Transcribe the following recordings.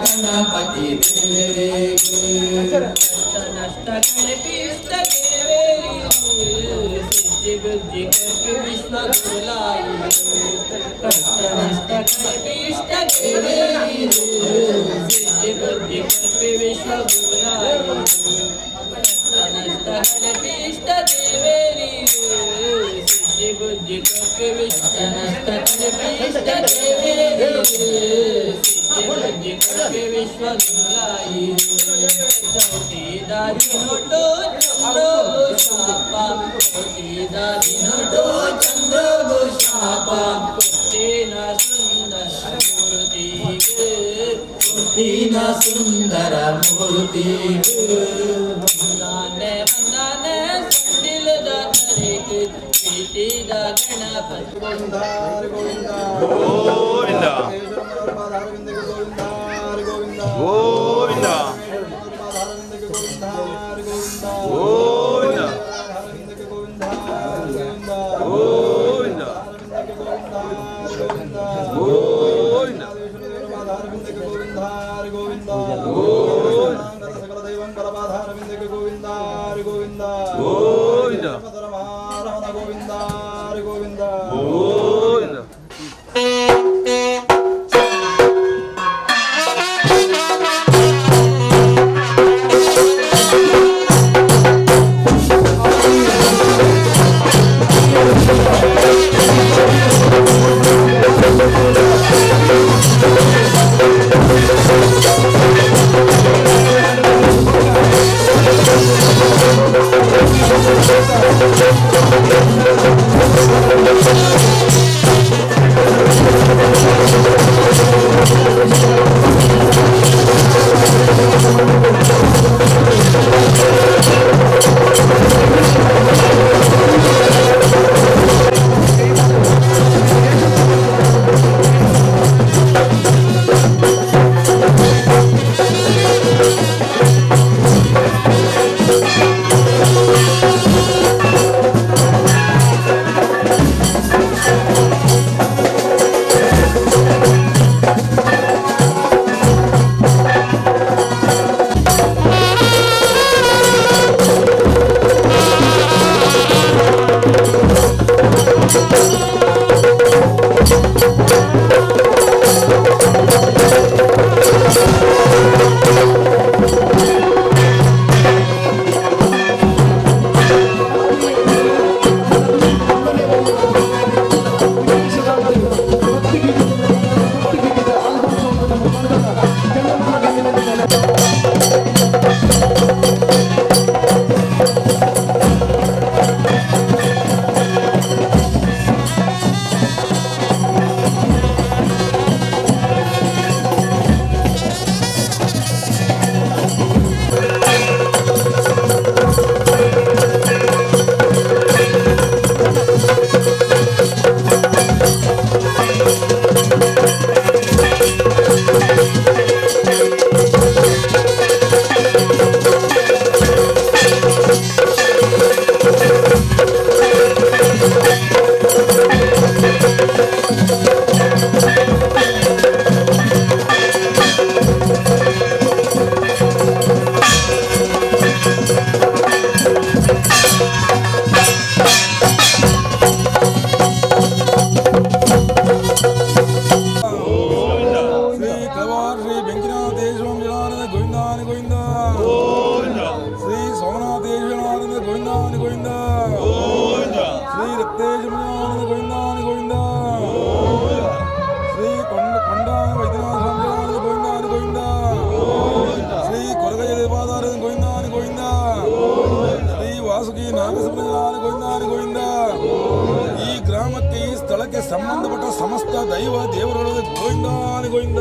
ಗಣಪತಿ ನಷ್ಟ ಕಲ್ಪಿಷ್ಟ ಸಿದ್ಧಿ ಬುದ್ಧಿ ಕಲ್ಪಿ ವಿಶ್ವ ಗುರುಲಾಯಿ. ಕಷ್ಟ ನಷ್ಟ ಕಲ್ಪಿಷ್ಟ ಸಿದ್ಧಿ ಬುದ್ಧಿ ಕಲ್ಪಿ ವಿಶ್ವ ಗುರುಲಾಯಿ. ಕಷ್ಟ ನಷ್ಟ ಕಲ್ಪಿಷ್ಟ ದೇವೇರಿ ಸಿದ್ಧಿ ಬುದ್ಧಿ ಕಲ್ಪಿ ವಿಶ್ವ ನಷ್ಟ ಕಲ್ಪಿಷ್ಟ ದೇವೇರಿ ಸಿದ್ಧಿ ಬುದ್ಧಿ ಕಲ್ಪಿ ವಿಶ್ವ ಗುರುಲಾಯಿ. ಚೌಟಿದಾದಿ ನೋಟೋ ಚಂದ್ರೋ ಶಾಪ, ಚೌಟಿದಾದಿ ನೋಟೋ ಚಂದ್ರೋ ಶಾಪ, ಪುಟ್ಟಿನ ಸುಂದರ ಮೂರ್ತಿಗೆ, ಪುಟ್ಟಿನ ಸುಂದರ ಮೂರ್ತಿಗೆ. ಬಂದಾನೆ ಬಂದಾನೆ ಸಂಡಿಲದ ತರೇಕ್ ಪ್ರೀತಿದ ಗಣಪತಿ. ಗೋವಿಂದ ಗೋವಿಂದ ಗೋವಿಂದ ಗೋವಿಂದ ಗೋವಿಂದ ಗೋವಿಂದ ಗೋವಿಂದ ಗೋವಿಂದ ಗೋವಿಂದ ಗೋವಿಂದ ಗೋವಿಂದ ಗೋವಿಂದ ಗೋವಿಂದ ಗೋವಿಂದ ಗೋವಿಂದ. ಗೋವಿಂದ. ಗೋವಿಂದ ಗೋವಿಂದ. ಈ ಗ್ರಾಮಕ್ಕೆ, ಈ ಸ್ಥಳಕ್ಕೆ ಸಂಬಂಧಪಟ್ಟ ಸಮಸ್ತ ದೈವ ದೇವರುಗಳು ಗೋವಿಂದ ಗೋವಿಂದ.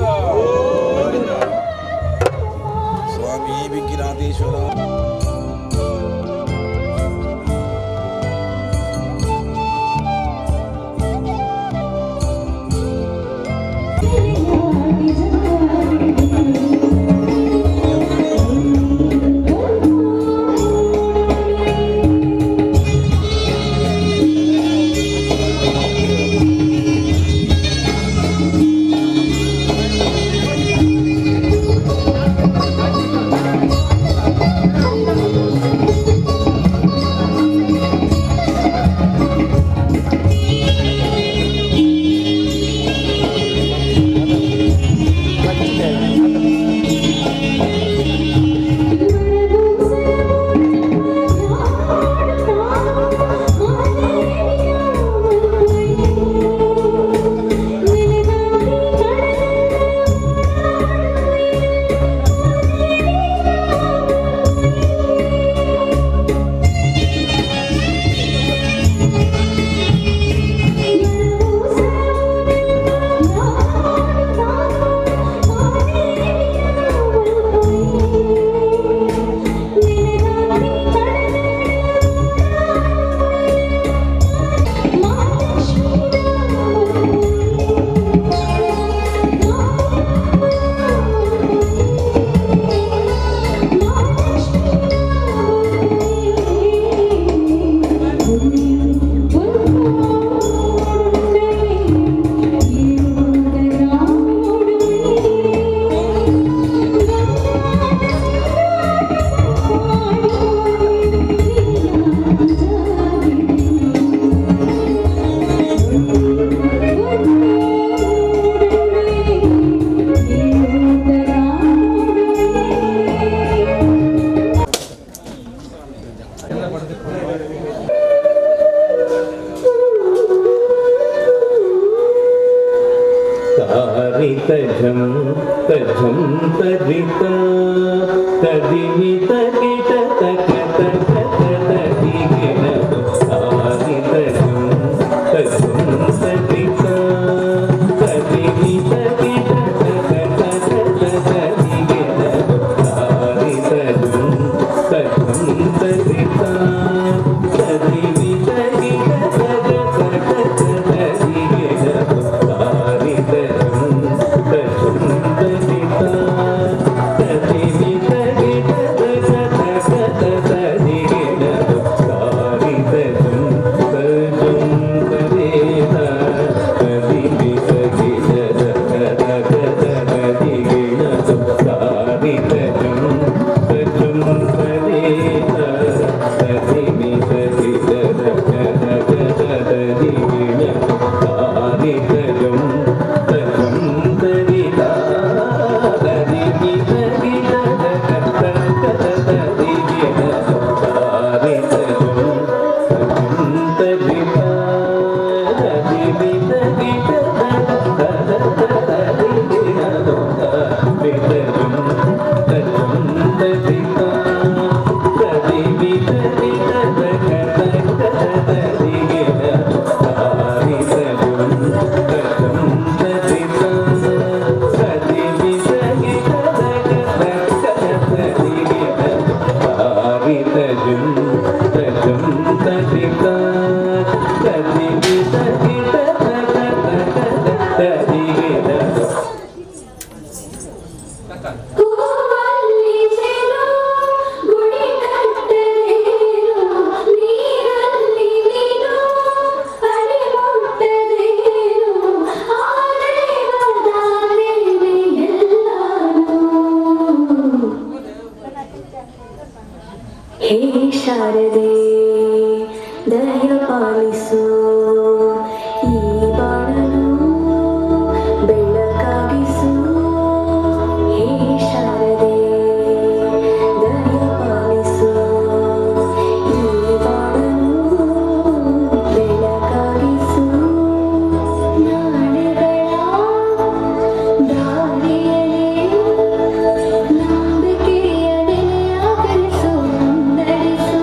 ಸ್ವಾಮಿ ಬಿಂಕಿನಾಥೇಶ್ವರ. ಹೇ ಶಾರದೆ ದಯ ಪಾಲಿಸು ಈ ಬಾಳನು ಬೆಳಕಾಗಿಸು. ಹೇ ಶಾರದೆ ದಯ ಪಾಲಿಸು ಈ ಬಾಳನು ಬೆಳಕಾಗಿಸು. ನಾಳೆಗಳ ದಾರಿಯಲ್ಲಿ ನಂಬಿಕೆಯ ನೆಲೆಯಾಗಿರಿಸು, ನಡೆಸು.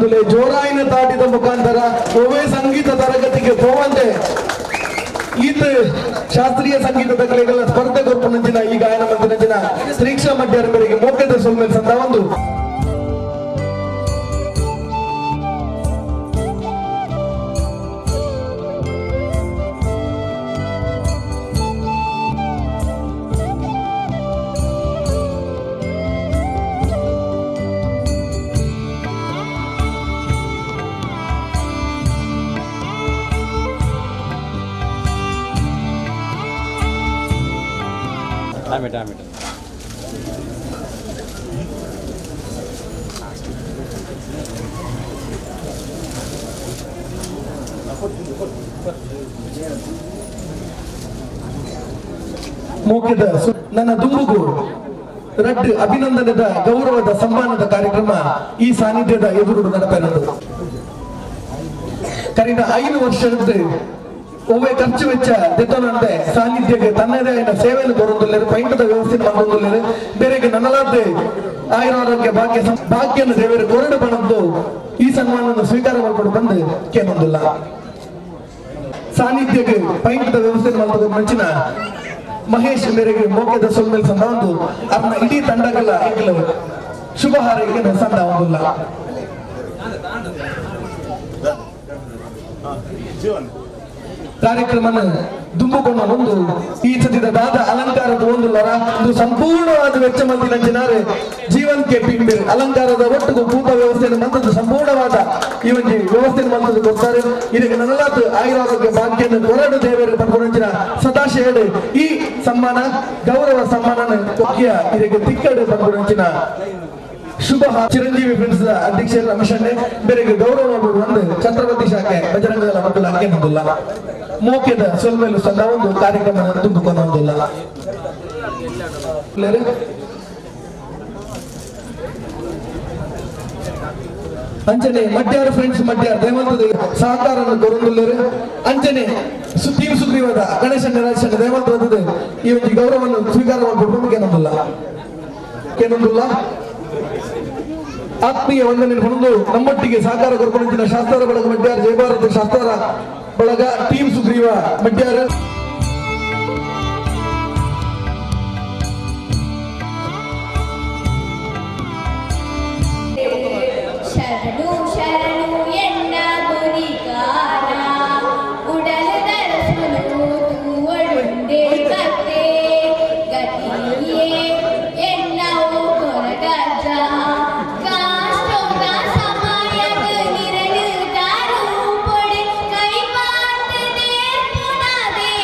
ಮಲ್ಪುಲೆ ಜೋರಾಯಿನ ತಾಟಿದ ಮುಖಾಂತರ ಒವೇ ಸಂಗೀತ ತರಗತಿಗೆ ಪೋವಂತೆ ಈತ ಶಾಸ್ತ್ರೀಯ ಸಂಗೀತದ ಕಲೆಗಳ ಸ್ಪರ್ಧೆ ಕೊರ್ಪುನಂಚಿನ ಈ ಗಾಯನ ಮಂದಿನಂಚಿನ ಶ್ರೀಕ್ಷಾ ಮಡ್ಯಾರ ಮೇರೆಗೆ ಮೋಕೆದ ಸೊಲ್ಮೆಲ್ ಸಂದ ಒಂದು ಮೋಕೆದ ನನ್ನ ದುಂಬುಗು ರಡ್ಡು ಅಭಿನಂದನದ ಗೌರವದ ಸಮ್ಮಾನದ ಕಾರ್ಯಕ್ರಮ ಈ ಸಾನ್ನಿಧ್ಯದ ಎದುರು ನಡಪೆನದು. ಕರಿನ 5 ವರ್ಷದ ಒವ್ವೆ ಖರ್ಚು ವೆಚ್ಚ ದೆತ್ತೊನಂತೆ ಸಾನ್ನಿಧ್ಯಕ್ಕೆ ತನ್ನದೇ ಆಯ್ನ ಸೇವೆಯನ್ನು ಕೊರೊಂದುಲ್ಲೆರ್, ಪೈಂಟದ ವ್ಯವಸ್ಥೆ ಮಾಡ್ಕೊಂದುಲ್ಲೆರ್, ಬೇರೆಗೆ ನನ್ನಲಾದ ಆಯುರಾರೋಗ್ಯ ಭಾಗ್ಯ ಭಾಗ್ಯನ ದೇವರು ಕೊರಡು ಬಣದ್ದು ಈ ಸನ್ಮಾನವನ್ನು ಸ್ವೀಕಾರ ಮಾಡಿಕೊಂಡು ಬಂದು ಕೇನೊಂದಿಲ್ಲ. ಸಾನ್ನಿಧ್ಯಕ್ಕೆ ಪೈಂಟದ ವ್ಯವಸ್ಥೆ ಮಾಡ್ಕೊಂಡು ಮುಂಚಿನ ಮಹೇಶ್ ಮೇರೆಗೆ ಮೋಕೆದ ಸೊಲ್ಮೆಲ್ ಸಂದ ಒಂದು ಅರ್ನ ಇಡೀ ತಂಡಗಳ ಶುಭ ಹಾರೈಕೆ ಸಂದ ಒಂದಿಲ್ಲ. ಕಾರ್ಯಕ್ರಮನ ದುಂಬುಕೊಂಡ ಒಂದು ಈ ಸತಿದ ದಾದ ಅಲಂಕಾರದ ಒಂದು ಲರ ಒಂದು ಸಂಪೂರ್ಣವಾದ ವೆಚ್ಚ ಮಲ್ತಿನಂಚಿನಾರೆ ಜೀವನ್ ಕೆ ಪಿಂಬಿರ್ ಅಲಂಕಾರದ ಒಟ್ಟಿಗೂ ಭೂತ ವ್ಯವಸ್ಥೆಯನ್ನು ಮಂತದ್ದು ಸಂಪೂರ್ಣವಾದ ಈ ಒಂದು ವ್ಯವಸ್ಥೆಯನ್ನು ಮಂತದ್ದು ಕೊಡ್ತಾರೆ. ಇದಕ್ಕೆ ನನ್ನಲಾದ ಆಯುರಾರೋಗ್ಯ ಭಾಗ್ಯನ ಕೊರಡು ದೇವರು ಪಡ್ಕೊಂಡಂಚಿನ ಸದಾಶಯ ಈ ಸಮ್ಮಾನ ಗೌರವ ಸಮ್ಮಾನ ಭಾಗ್ಯ ಇದಕ್ಕೆ ತಿಕ್ಕಡು ಪಡ್ಕೊಂಡಂಚಿನ ಶುಭ ಚಿರಂಜೀವಿ ಫ್ರೆಂಡ್ಸ್ ಅಧ್ಯಕ್ಷ ರಮೇಶ್ ಅಣ್ಣೆ ಬೇರೆ ಗೌರವ ಒಂದು ಛತ್ರಪತಿ ಶಾಖೆ ಬಜರಂಗದಳ ಮಕ್ಕಳು ಹಾಗೆ ಬಂದಿಲ್ಲ. ಮೋಕೆದ ಸೊಲ್ಮೇಲು ಸಂದ ಒಂದು ಕಾರ್ಯಕ್ರಮ ತುಂಬಿಕೊಂಡು ಒಂದಿಲ್ಲ. ಅಂಚನೆ ಮಡ್ಯಾರ ಫ್ರೆಂಡ್ಸ್ ಮಡ್ಯಾರ ದೇವಂತದ ಸಹಕಾರವನ್ನು ಕೊರೊಂದುಲ್ಲೆರ್. ಅಂಚನೆ ಸುದ್ದೀವ್ ಸುಗ್ರೀವದ ಗಣೇಶ ರಾಜ ದೇವಂತ ಈ ಒಂದು ಗೌರವವನ್ನು ಸ್ವೀಕಾರ ಮಾಡಿಕೊಂಡು ಕೇನೊಂದಿಲ್ಲ ಕೇನೊಂದಿಲ್ಲ. ಆತ್ಮೀಯ ವಂದನೆ ಹೊಂದು ನಮ್ಮೊಟ್ಟಿಗೆ ಸಹಕಾರ ಕೊರಕೊಂಡಿನ ಶಾಸ್ತ್ರ ಬಳಗ ಮಡ್ಯಾರ ಜಯಭಾರತ ಶಾಸ್ತ್ರ ಬಳಗ ಟೀಮ್ ಸುಗ್ರೀವ ಮಡ್ಯಾರ. ಶರಣು ಶರಣು ಎನ್ನ ಗುರಿಕಾರ ಉಡಲದರಸುನು ತೂವಳುಂಡೆ ಕತ್ತೆ ಗತಿಯೇ ಎನ್ನವು ಕೊರಗಜ್ಜ ಕಾಷ್ಟೋದ ಸಮಯದ ನಿರಳು ದಾರು ಪೊಡೆ ಕೈಪಾತದೆ ಪುನದೇ.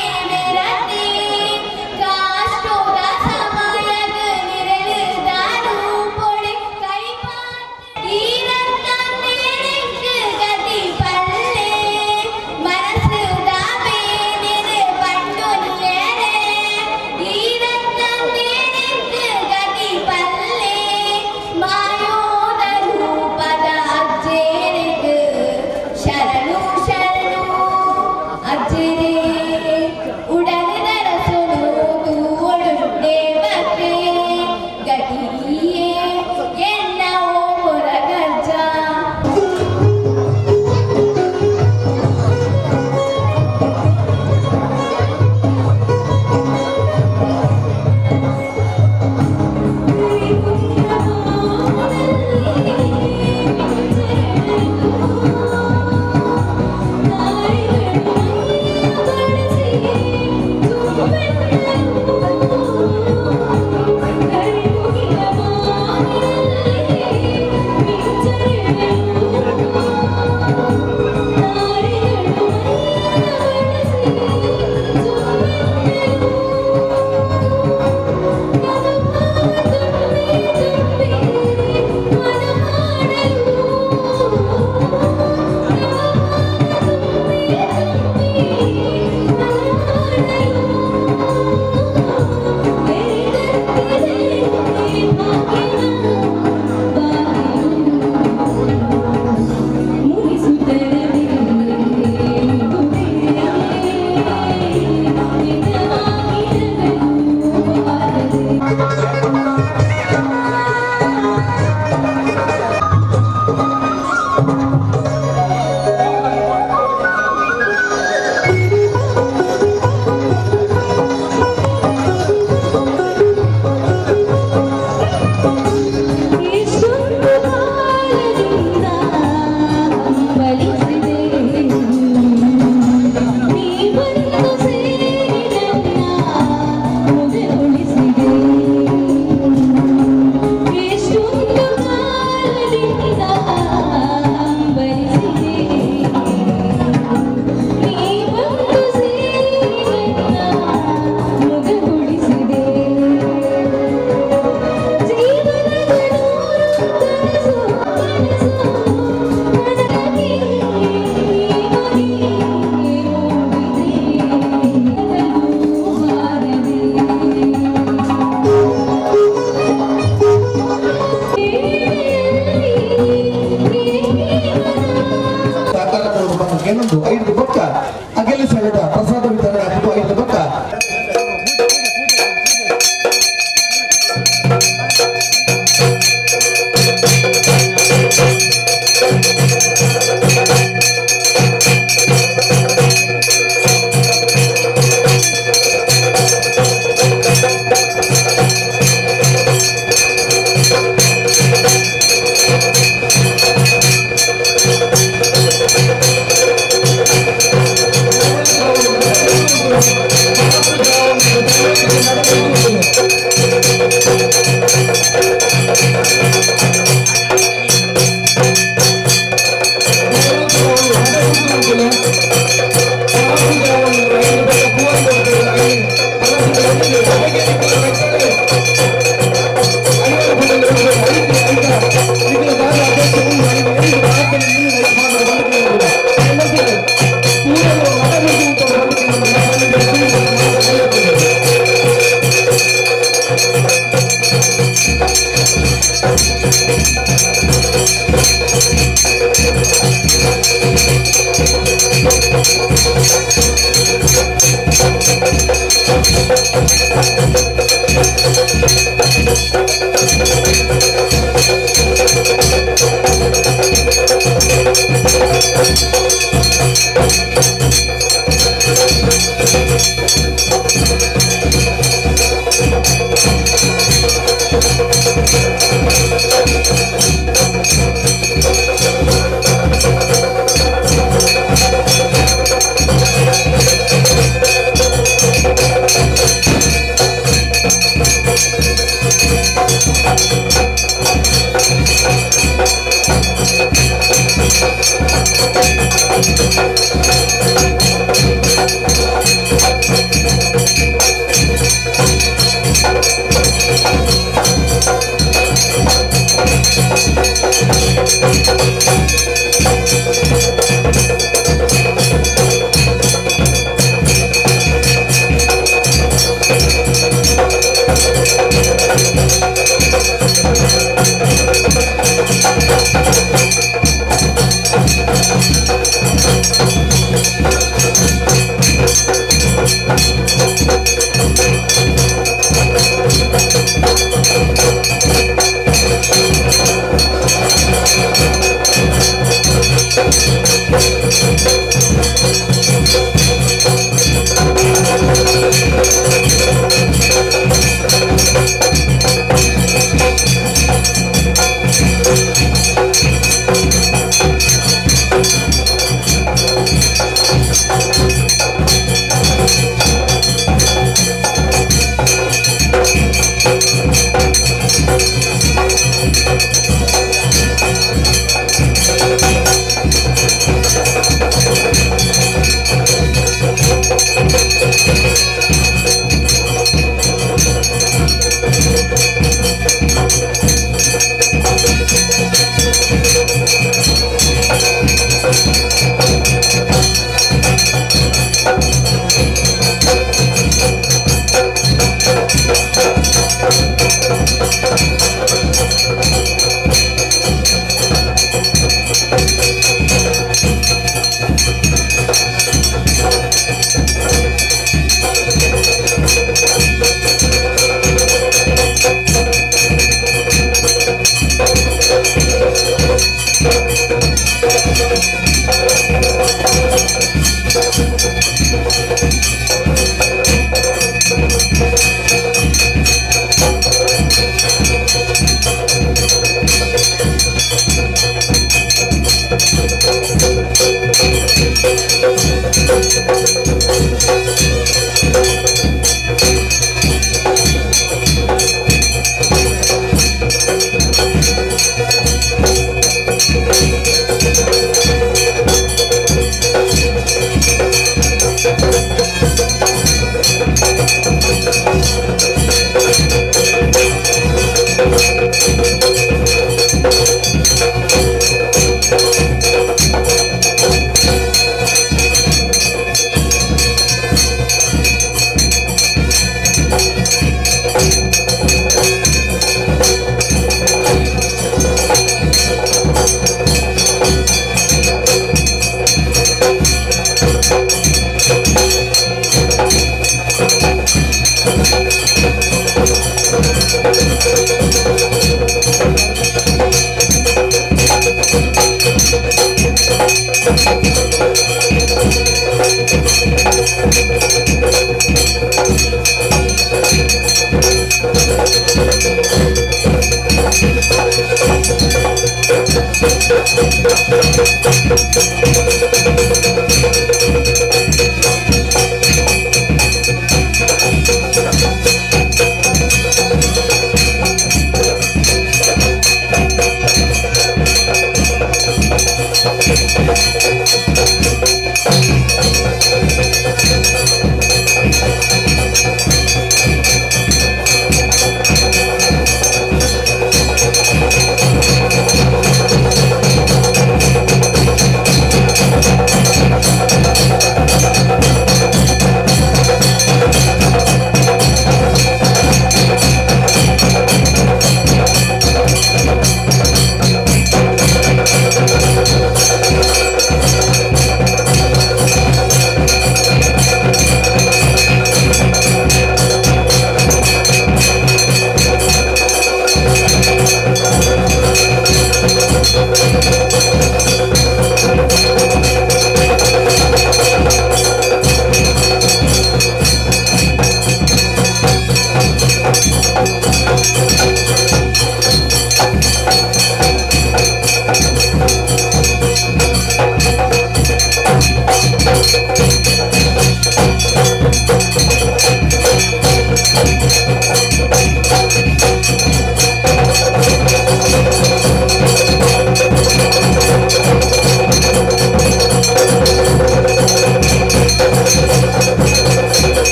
ಕೇನೊಂದು 5 ಬೊಕ್ಕ ಅಗಲಿ ಸೇವೆದ ಪ್ರಸಾದ ವಿತರಣೆ ಆಪುಂಡು 5 ಬೊಕ್ಕ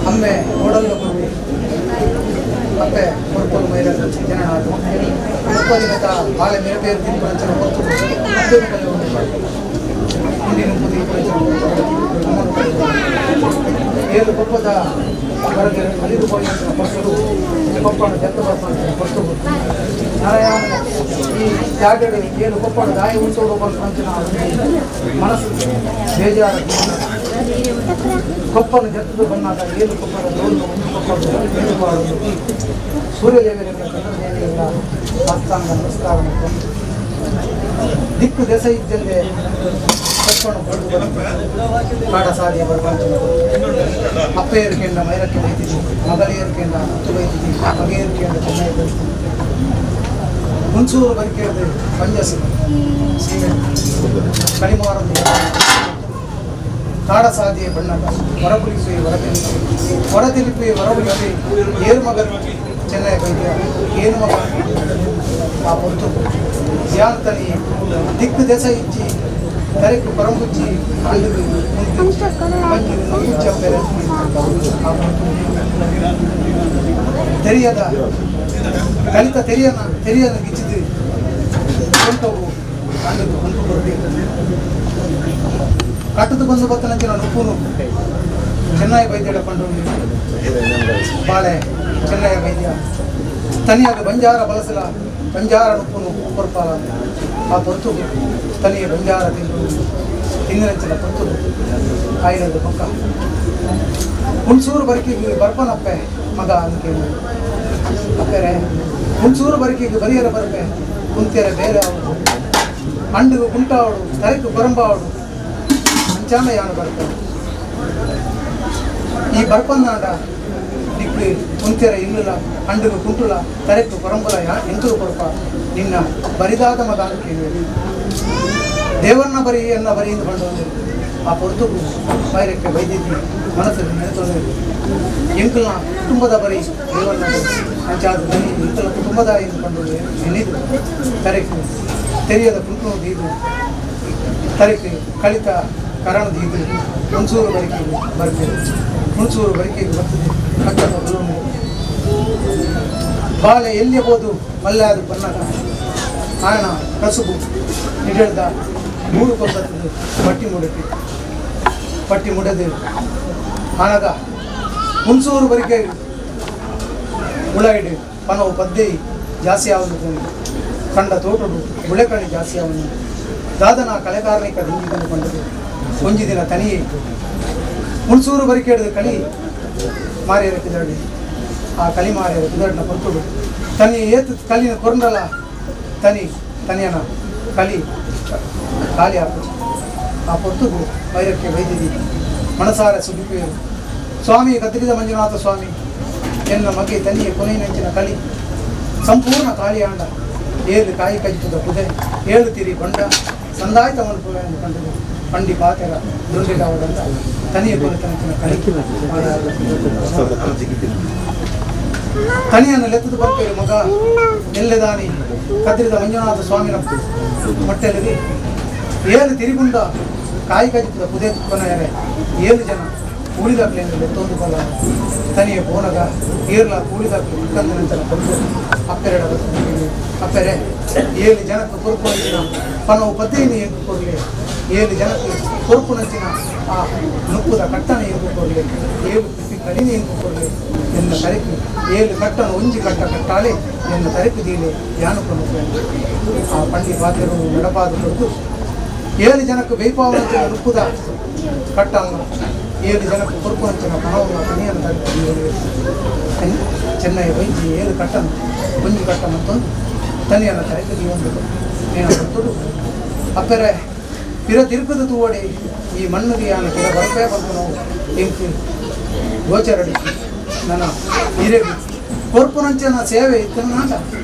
ಅಮ್ಮೆ ಓಡಲ್ಲ ಅಪ್ಪೆ ಕೊರ್ಪೊಲು ಮೈರ ಜನನಾದು ಮುಪ್ಪದಿನತ ಬಾಳೆ ಮಿರಪೇರು ತಿನ್ಪಂಚನ ಹೊತ್ತು ಅಪ್ಪೆನು ಕಲೆಯುಂಡು ಇಂಡಿನ ಪುದಿ ಏಳು ಕೊಪ್ಪದ ಹೊರಗೆ ಅಲಿದು ಪೋಯಿನ ಪರ್ತುಡು ಕೊಪ್ಪಣ ಜತ್ತ ಬರ್ಪಂಚಿನ ಪರ್ತುಡು ನಾರಾಯಣ ಈ ಜಾಗಡೆ ಏಳು ಕೊಪ್ಪಣ ದಾಯಿ ಉಂಟೋಡು ಬರ್ಪಂಚಿನ ಮನಸ್ಸು ಬೇಜಾರ ಕೊಪ್ಪನ ಜತ್ತದ ಬಣ್ಣದ ಏಳು ಕೊಪ್ಪದ ದೋಲು ಒಂದು ಕೊಪ್ಪದ ಏಳು ಸೂರ್ಯದೇವರಿಂದ ಚಂದ್ರದೇವಿಯಿಂದ ಸಾಷ್ಟಾಂಗ ನಮಸ್ಕಾರ ದಿಕ್ಕು ದೆಸೆ ಇದ್ದಂತೆ ಕೊಪ್ಪಣ ಬಡ್ದು ಕಾಟ ಸಾದಿಯ ಬರ್ಪಂಚಿನ ಅಪ್ಪೇರ್ಕೆಂಡ ಮೈರಕ್ಕೆ ಬೈತಿದ್ವಿ ಮಗಳೇರ್ಕೆಂಡ ಮುತ್ತು ಬೈತಿದ್ವಿ ಮಗೇರ್ಕೆಂಡ ಚೆನ್ನೈ ಬೈತಿದ್ವಿ ಹುಣಸೂರು ಬರಿಕೇಳ್ದು ಪಂಜಸಿ ಸೀಮೆ ಕಣಿಮಾರಂದು ಕಾಡ ಸಾದಿಯ ಬಣ್ಣದ ಹೊರಪುರಿಸಿ ಹೊರತಿಲಿಪಿ ಹೊರತಿಲಿಪಿ ಹೊರಪುರಿಸಿ ಏರು ಮಗ ಚೆನ್ನೈ ಬೈದ್ಯ ಏನು ಮಗ ಆ పొత్తు ಧ್ಯಾನತನಿ ದಿಕ್ಕು ದೆಸೆ ಇಚ್ಚಿ ತರೆಕು ಪರಂಬುಚ್ಚಿ ಅಂಡುగు ತೆರಿಯದ ಕಲಿತ ತೆರಿಯನ ತೆರಿಯನ ಗಿಚ್ಚಿದು ಸೊಂಟವು ಅಂಡುಗು ಹೊಂಟು ಬರಬೇಕು ಕಟ್ಟದು ಬಂದು ಬತ್ತನಂಚಿನ ನುಪ್ಪುನು ಚೆನ್ನೈ ವೈದ್ಯಡ ಪಂಡು ಬಾಳೆ ಚೆನ್ನೈ ವೈದ್ಯ ತನಿಯಾಗ ಬಂಜಾರ ಬಲಸಲ ಬಂಜಾರ ನುಪ್ಪುನು ಕೊರ್ಪಾಲ ಆ ಪೊರ್ತು ತನಿಯ ಬಂಜಾರ ತಿಂದು ತಿಂದಿನಂಚಿನ ಪೊರ್ತು ಆಯಿನದ ಪಕ್ಕ ಹುಣಸೂರು ಬರಿಕೆಗೆ ಬರ್ಪನಪ್ಪೆ ಮಗ ಅಂತ ಕೇಳಿ ಅಪ್ಪೆರೆ ಹುಣಸೂರು ಬರಿಕೆಗೆ ಬರಿಯರ ಬರ್ಪೆ ಕುಂತೆರ ಬೇರೆ ಅವಳು ಅಂಡುಗು ಕುಂಟಾವಳು ತರೆಕು ಕೊರಂಬಾವಳು ಅಂಚಾನ ಯಾನು ಬರ್ಪೆ ಈ ಬರ್ಪನ್ನಾಂಡ ದಿಕ್ಕು ಕುಂತೆರ ಇಲ್ಲಲ ಅಂಡುಗು ಕುಂಟುಲ ತರೆಕು ಕೊರಂಬಲ ಯಾ ಎಂತರು ಕೊರಪ ನಿನ್ನ ಬರಿದಾದ ಮಗ ಅಂತ ಕೇಳಿ ದೇವನ್ನ ಬರಿ ಎನ್ನ ಬರಿ ಎಂದು ಬಂದು ಆ ಪೊರ್ತುಗು ಬೈರಕ್ಕೆ ಬೈದಿದ್ದಿ ಮನಸ್ಸಲ್ಲಿ ನೆನೆತೊಂದು ಎಂಕಲ್ನ ಕುಟುಂಬದ ಬರಿ ದೇವನ್ನ ಅಂಚಾದ ಬರಿ ಎಂಕಲ್ನ ಕುಟುಂಬದ ಎಂದು ಕಂಡು ಎನ್ನಿದು ತರೆಕು ತೆರೆಯದ ಕುಂಟು ದೀದು ತರೆಕು ಕಳಿತ ಕರಣ ದೀದು ಹುಣಸೂರು ಬರಿಕೆಗೆ ಬರ್ತೀವಿ ಹುಣಸೂರು ಬರಿಕೆಗೆ ಬರ್ತದೆ ಕಟ್ಟದ ಹುಲ್ಲನ್ನು ಬಾಳೆ ಎಲ್ಲಿಯಬೋದು ಮಲ್ಲಾದ ಬನ್ನದ ಆಯಣ ಕಸುಬು ನಿಡಳ್ದ ಮೂರು ಕೊಬ್ಬತ್ತದು ಪಟ್ಟಿ ಮುಡತಿ ಪಟ್ಟಿ ಮುಡದು ಆನಗ ಹುಣಸೂರು ಬರಿಕೆ ಉಳ್ಳಾಗಿಡಿ ಪನವು ಪದ್ದೆ ಜಾಸ್ತಿ ಆವನು ಕಂಡ ತೋಟಡು ಬುಳೆಕಣಿ ಜಾಸ್ತಿ ಅವನು ದಾದನ ಕಲೆಕಾರ್ಣಿಕ ದಿಂಗಿದನು ಕೊಂಡದು ಒಂಜಿ ದಿನ ತನಿಯೇ ಹುಣಸೂರು ಬರಿಕೆ ಹಿಡಿದು ಕಳಿ ಮಾರಿಯರ ಕಿದಡಿ ಆ ಕಲಿ ಮಾರಿಯರ ಕಿದಡಿನ ಕೊರ್ತುಡು ತನಿ ಏತು ಕಲಿನ ಕೊರಂಡಲ ತನಿ ತನಿಯನ ಕಲಿ ಖಾಲಿ ಹಾಕು ಆ ಪೊರ್ತುಗು ಬೈರಕ್ಕೆ ವೈದ್ಯದಿ ಮನಸಾರ ಸುಗಿಪೆಯರು ಸ್ವಾಮಿ ಕದ್ರಿದ ಮಂಜುನಾಥ ಸ್ವಾಮಿ ಎನ್ನ ಮಗೆ ತನಿಯ ಕೊನೆಯಂಚಿನ ಕಲಿ ಸಂಪೂರ್ಣ ಕಾಳಿಯಾಂಡ ಏಳು ಕಾಯಿ ಕಜ್ಜುದ ಪುದೆ ಏಳು ತಿರಿ ಬಂಡ ಸಂದಾಯ್ತ ಮನುಪುರ ಎಂದು ಕಂಡದು ಪಂಡಿ ಪಾತೆರ ದುಂಡಿಡವದಂತ ತನಿಯ ಕೊನೆತನಂಚಿನ ಕಲಿ ತನಿಯನ್ನು ಲೆತ್ತದು ಬರ್ಪೇರು ಮಗ ಎಲ್ಲೆದಾನಿ ಕದ್ರಿದ ಮಂಜುನಾಥ ಸ್ವಾಮಿನ ಹೊಟ್ಟೆಲಿಗೆ ಏಳು ತಿರಿಗುಂಡ ಕಾಯಿ ಕಜ್ಜುದ ಪುದೆ ಕೊನೆಯರೆ ಏಳು ಜನ ಕೂಳಿದಾಕ್ಲೆ ಲೆತ್ತೊಂದು ಬಲ ತನಿಯ ಬೋನಗ ಏರ್ಲ ಕೂಳಿದಾಕ್ಲೆ ಮುಕ್ಕಂದನಂಚನ ಬಂದು ಅಪ್ಪೆರಡ ಅಪ್ಪೆರೆ ಏಳು ಜನಕ್ಕೆ ಕೊರುಪುನಂಚಿನ ಪನವು ಪದ್ದೇನು ಎಂಕು ಕೊರಲಿ ಏಳು ಜನಕ್ಕೆ ಕೊರುಪುನಂಚಿನ ಆ ನುಪ್ಪುದ ಕಟ್ಟನ ಎಂಕು ಕೊರಲಿ ಏಳು ಪಿಪ್ಪಿ ಕಡಿಮೆ ಎಂಕು ಕೊರಲಿ ಎನ್ನ ತರೆಕು ಏಳು ಕಟ್ಟನ ಒಂಜಿ ಕಟ್ಟ ಕಟ್ಟಾಳೆ ಎನ್ನ ತರೆಕು ದೀಲೆ ಯಾನು ಪ್ರಮುಖ ಆ ಪಂಡಿ ಪಾತ್ರೆಗಳು ನಡಪಾದ ಕೊಡ್ದು ಏಳು ಜನಕ್ಕೆ ಬೇಪಾವನಂಚಿನ ನುಪ್ಪುದ ಕಟ್ಟಲ್ಲ ಏಳು ಜನಕ್ಕೆ ಕೊರುಪುನಂಚಿನ ಪಣವನ್ನು ತನಿಯನ್ನು ತರೆಕು ಚೆನ್ನೈ ವೈದ್ಯ ಏಳು ಕಟ್ಟನು ಒಂಜಿ ಕಟ್ಟ ಮತ್ತೊಂದು ತನಿಯನ್ನು ತರೆಕು ಒಂದು ನೇನ ಕೊಡ್ತುಡು ಅಪ್ಪೆರೆ ಪಿರ ತಿರುಪದ ತೂವಡಿ ಈ ಮಣ್ಣುಗೆ ಯಾನ ಪಿರ ಬರಪೇ ಬಂದು ನಾವು ಎಂಕು ಗೋಚರಡಿ ನನ್ನ ಹಿರೇಗು ಕೊರ್ಪುನಂಚಿನ ಸೇವೆ ಇತ್ತನಾಂಡ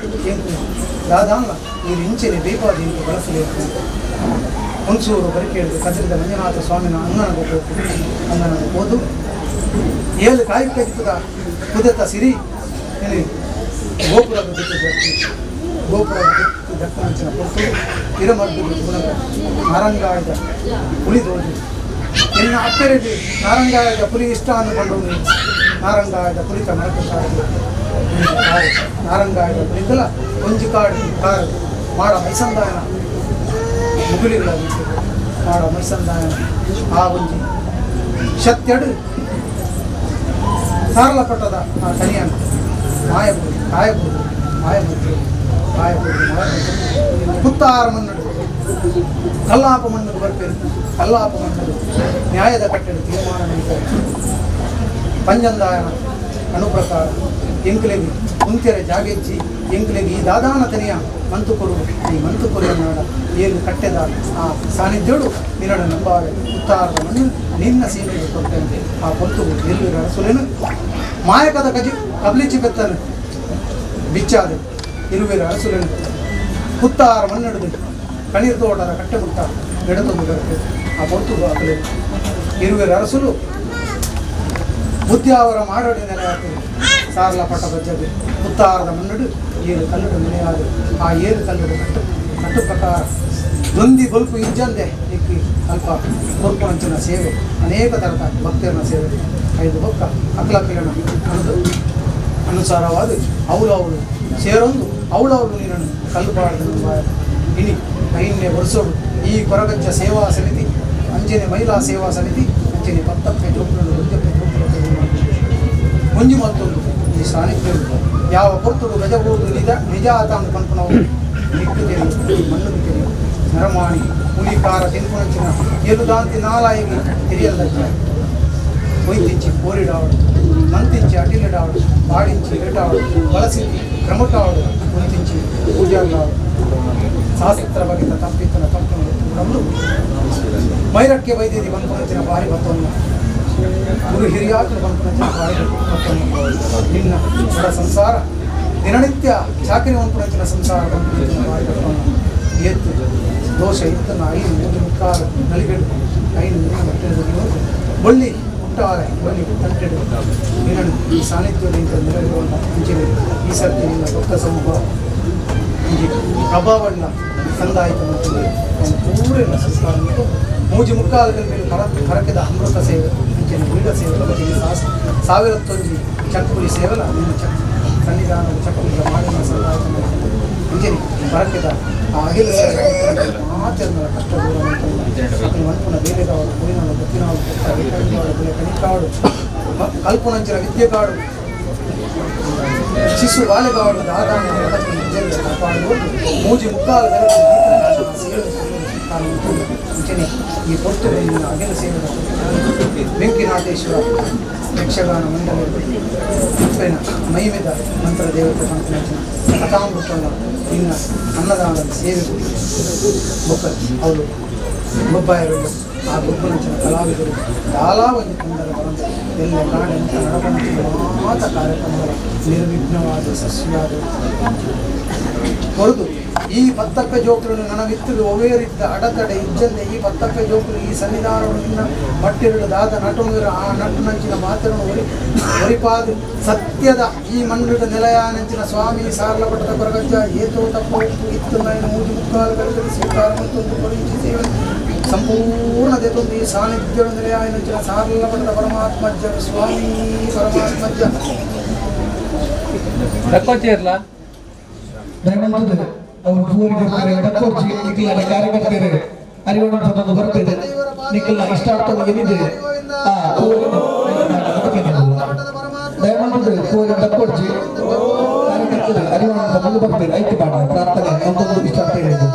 ಎಂಕು ದಾದಾಂಗ ಈ ಇಂಚಿನ ದೀಪಾದಿ ಇಂಕು ಬಳಸಬೇಕು ಹುಣಸೂರು ಬರಿಕೇಳಿದು ಕದ್ರಿದ ಮಂಜುನಾಥ ಸ್ವಾಮಿನ ಅಂಗನಗ ಹೋಗು ಅಂಗನಗ ಹೋದು ಏಳು ಕಾಯಿ ಕಜ್ಜುದ ಕುದತ ಸಿರಿ ಏನು ಗೋಪುರದ ದಿಕ್ಕು ಗೋಪುರದ ದಿಕ್ಕು ದಕ್ಕನಂಚಿನ ಕೊಟ್ಟು ಇರಮರ್ದು ಗುಣಗ ನಾರಂಗಾಯದ ಹುಳಿ ದೋಜು ಎನ್ನ ಅಪ್ಪೆರೆಗೆ ನಾರಂಗಾಯದ ಪುಲಿ ಇಷ್ಟ ಅಂದುಕೊಂಡು ನಾರಂಗಾಯದ ಪುಲಿತ ಮರಕುತ್ತಾರೆ ಕಾರು ನಾರಂಗಾಯದ ಕುರಿತಲ ಒಂಜಿ ಕಾಡು ಕಾರು ಮಾಡ ಮೈಸಂದಾಯನ ಮುಗುಲಿಗಳ ಮಾಡ ಮೈಸಂದಾಯನ ಆ ಒಂಜಿ ಶತ್ಯಡು ಸಾರಲಪಟ್ಟದ ಆ ತನಿಯನು ಮಾಯಬೂರು ಕಾಯಬೂರು ಮಾಯಬೂರು ಕಾಯಬೂರು ಮಾಯಬೂರು ಪುತ್ತಾರ ಮಣ್ಣು ಕಲ್ಲಾಪ ಮಣ್ಣು ಬರ್ಪೇರು ಕಲ್ಲಾಪ ಮಣ್ಣು ನ್ಯಾಯದ ಕಟ್ಟಡ ತೀರ್ಮಾನ ನಡೀತಾರೆ ಪಂಜಂದಾಯನ ಅನುಪ್ರಕಾರ ಎಂಕ್ಲೆಗಿ ಕುಂತೆರೆ ಜಾಗೆಜ್ಜಿ ಎಂಕ್ಲೆಗಿ ಈ ದಾದಾನ ತನಿಯ ಮಂತುಕೊರು ಈ ಮಂತುಕೊರು ನಾಡ ಏನು ಕಟ್ಟೆದ ಆ ಸಾನ್ನಿಧ್ಯೋಡು ನಿನ್ನಡ ನಂಬಾವೆ ಉತ್ತಾರದ ಮಣ್ಣು ನಿನ್ನ ಸೀಮೆಗೆ ಕೊಡ್ತೇನೆ ಆ ಪೊತ್ತು ಎಲ್ಲಿ ಅರಸುಲೇನು ಮಾಯಕದ ಕಜಿ ಕಬ್ಲಿಚಿ ಬೆತ್ತನು ಬಿಚ್ಚಾದೆ ಇರುವಿರ ಅರಸುಲೇನು ಪುತ್ತಾರ ಮಣ್ಣಿಡಿದು ಕಣ್ಣೀರು ತೋಟದ ಕಟ್ಟೆ ಮುಟ್ಟ ಎಡತೊಂದು ಬರುತ್ತೆ ಆ ಪೊತ್ತು ಆಗಲೇ ಇರುವಿರ ಅರಸುಲು ಬುದ್ಧಿಯಾವರ ಮಾಡೋಡಿ ನೆಲೆಯಾಗ್ತದೆ ಸಾರಲ ಪಟ್ಟ ಬಜ್ಜದು ಪುತ್ತಾರದ ಮಣ್ಣುಡು ಏಳು ಕಲ್ಲುಡು ನೆಲೆಯಾದ ಆ ಏಳು ಕಲ್ಲುಡು ಕಟ್ಟು ಕಟ್ಟು ಪ್ರಕಾರ ದೊಂದಿ ಬೊಲ್ಪು ಇಜ್ಜಂದೆ ಇಕ್ಕಿ ಅಲ್ಪ ಕೊರ್ಪುನಂಚಿನ ಸೇವೆ ಅನೇಕ ಥರದ ಭಕ್ತಿಯನ್ನ ಸೇವೆ ಐದು ಬೊಕ್ಕ ಅಕ್ಲಕ್ಕಿರಣ ಅನ್ನೋದು ಅನುಸಾರವಾದ ಅವಳು ಸೇರೊಂದು ಅವಳವಳು ನೀರನ್ನು ಕಲ್ಲು ಬಾಡದ ಇನಿ ಐನ್ಯ ವರ್ಷೋಡು ಈ ಕೊರಗಜ್ಜ ಸೇವಾ ಸಮಿತಿ ಅಂಜನೆ ಮಹಿಳಾ ಸೇವಾ ಸಮಿತಿ ಅಂಜನೆ ಪತ್ತಪ್ಪೆ ಜೋಪುలను ಒಂಜಪ್ಪೆ ಜೋಪುలను ಒಂಜಿ ಮತ್ತೊಂದು ಈ ಸಾನ್ನಿಧ್ಯ ಯಾವ ಪೊರ್ತುಡು ಗಜಬಹುದು ನಿಜ ನಿಜ ಆತ ಅಂದು ಪನ್ಪುನವು ದಿಕ್ಕು ತೆರೆಯು ಮಣ್ಣು ತೆರೆಯು ನರಮಾಣಿ ಹುಲಿ ಕಾರ ತಿನ್ಪುನಂಚಿನ ಎಲುದಾಂತಿ ನಾಲಾಯಿಗೆ ತೆರೆಯಲ್ಲಜ್ಜ ಹೊಯ್ತಿಂಚಿ ಕೋರಿಡಾವಡು ಮಂತಿಂಚಿ ಅಡಿಲಿಡಾವಡು ಪಾడించి ಏಟಾವಡು ಬಳಸಿಂಚಿ ಕ್ರಮಟಾವಡು ಕುಂತಿಂಚಿ ಪೂಜಾರ್ಲಾವಡು ಶಾಸ್ತ್ರ ಬಗೆತ ತಪ್ಪಿತ್ತನ ತಪ್ಪಿನ ಎತ್ತುಗುಡಲು ಮೈರಕ್ಕೆ ವೈದ್ಯದಿ ಬಂಪುನಂಚಿನ ಭಾರಿ ಬತ್ತವನ್ನು ಗುರು ಹಿರಿಯಾತನು ಬಂಪುನಂಚಿನ ಭಾರಿ ಬತ್ತವನ್ನು ನಿನ್ನ ಬಡ ಸಂಸಾರ ದಿನನಿತ್ಯ ಚಾಕರಿ ಬಂಪುನಂಚಿನ ಸಂಸಾರ ಬಂಪುನಂಚಿನ ಭಾರಿ ಬತ್ತವನ್ನು ಎತ್ತು ದೋಷ ಇತ್ತನ ಐದು ಮೂರು ಮುಕ್ಕಾಲು ನಲಿಗೆಡು ಐದು ಮೂರು ಮಟ್ಟೆಡು ಬಳ್ಳಿ ಹುಟ್ಟಾರೆ ಬಳ್ಳಿ ತಂಟೆಡು ನಿನ್ನನ್ನು ಈ ಸಾನ್ನಿಧ್ಯದಿಂದ ನೆರವೇರುವಂಥ ಅಂಚಿನ ಈ ಸರ್ತಿ ನಿನ್ನ ಭಕ್ತ ಸಮೂಹ ಈ ಪ್ರಭಾವಣ್ಣ ಸಂದಾಯಿತ ಮತ್ತು ಪೂರ್ಣ ಸಂಸ್ಕಾರ ಮೂಜಿ ಮುಕ್ಕಾಲುಗಳ ಮೇಲೆ ಹರಕೆದ ಅಮೃತ ಸೇವೆ ಅಂಚಿನ ಬೀಡ ಸೇವೆ ಅಂಚಿನ ಸಾವಿರತ್ತೊಂಜಿ ಚಕ್ಕುಲಿ ಸೇವಲ ನಿನ್ನ ಚಕ್ ಸನ್ನಿಧಾನದ ಚಕ್ಕುಲಿಯ ಮಾಡಿನ ಸಂದಾಯಿತ ಅಂಚಿನ ಹರಕೆದ ಆ ಅಹಿಲ ಸೇವೆ ಮಾತೆಲ್ಲ ಕಷ್ಟ ದೂರ ಮನ್ಪುನ ಬೇರೆಗಾವಡು ಗುರಿನಾಡು ಗೊತ್ತಿನಾಡು ಬೆಲೆ ಕಣಿಕಾಡು ಕಲ್ಪನಂಚಿನ ವಿದ್ಯೆಗಾಡು ಶಿಶು ಬಾಲೆಗಾಡು ದಾದಾನ ಕಾಪಾಡುವುದು ಮೂಜಿ ಮುಕ್ಕಾಲು ಅಂಚನೆ ಈ ಪೊತ್ತು ಅಗಿಲ ಸೇವೆದ ಬೆಂಕಿನಾಥೇಶ್ವರ ಯಕ್ಷಗಾನ ಮಂಡಳಿ ಮೈಮೆದ ಮಂತ್ರ ದೇವತೆ ಪಂಕನಂಚಿನ ಕಥಾಮೃತನ ನಿನ್ನ ಅನ್ನದಾನದ ಸೇವೆ ಬೊಕ್ಕ ಅವರು ಗೊಬ್ಬಾಯರು ಆ ಗೊಬ್ಬನಂಚಿನ ಕಲಾವಿದರು ದಾಲಾ ಒಂದು ತೊಂದರೆ ಬರಂತ ಎಲ್ಲ ಕಾಡಿನ ನಡಪನಂಚಿನ ಮಾತ ಕಾರ್ಯಕ್ರಮಗಳ ನಿರ್ವಿಘ್ನವಾದ ಸಸ್ಯವಾದ ಹೊರತು ಈ ಪತ್ತಕ್ಕ ಜೋಕುలను ನನವಿತ್ತದು ಒವೇರಿದ್ದ ಅಡತಡೆ ಇಜ್ಜಂದೆ ಈ ಪತ್ತಕ್ಕ ಜೋಕುಲು ಈ ಸನ್ನಿಧಾನವನ್ನು ನಿನ್ನ ಮಟ್ಟಿರಲು ದಾದ ನಟುನುರ ಆ ನಟುನಂಚಿನ ಮಾತನ್ನು ಒರಿ ಒರಿಪಾದು ಸತ್ಯದ ಈ ಮಣ್ಣುಡ ನೆಲಯಾನಂಚಿನ ಸ್ವಾಮಿ ಸಾರಲಪಟ್ಟದ ಕೊರಗಜ್ಜ ಏತೋ ತಪ್ಪು ಇತ್ತು ನೈನು ಮೂಜು ಮುಕ್ಕಾಲು ಕರೆತರಿ ಸ್ವೀಕಾರ ಮತ್ತೊಂದು ಕೊರಿಂಚಿ ಸೇವೆ ಸಂಪೂರ್ಣ ದೇತೊಂದು ಈ ಸಾನ್ನಿಧ್ಯ ನೆಲೆಯಾನಂಚಿನ ಸಾರಲಪಟ್ಟದ ಪರಮಾತ್ಮಜ್ಜ ಸ್ವಾಮಿ ಪರಮಾತ್ಮಜ್ಜ ತಕ್ಕೋತಿರ್ಲಾ ದಯಮಾಡಿ ಅವರು ಪೂರಿಗೆ ದಕ್ಕೋರ್ಚಿ ನಿಖಿಲ ಕಾರ್ಯಕರ್ತರು ಅರಿವಣಂತದೊಂದು ಬರ್ತದೆ ನಿಖಿಲ ಇಷ್ಟಾರ್ಥದ ಏನಿದೆ ಆ ದಯಮಾಡಿ ಪೂರಿಗೆ ದಕ್ಕೋರ್ಚಿ ಕಾರ್ಯಕರ್ತರು ಅರಿವಣಂತ ಮುಂದೆ ಬರ್ತದೆ ಐತಿ ಪಾಠ ಪ್ರಾರ್ಥನೆ ಒಂದೊಂದು ಇಷ್ಟಾರ್ಥ ಹೇಳಿದ್ದು.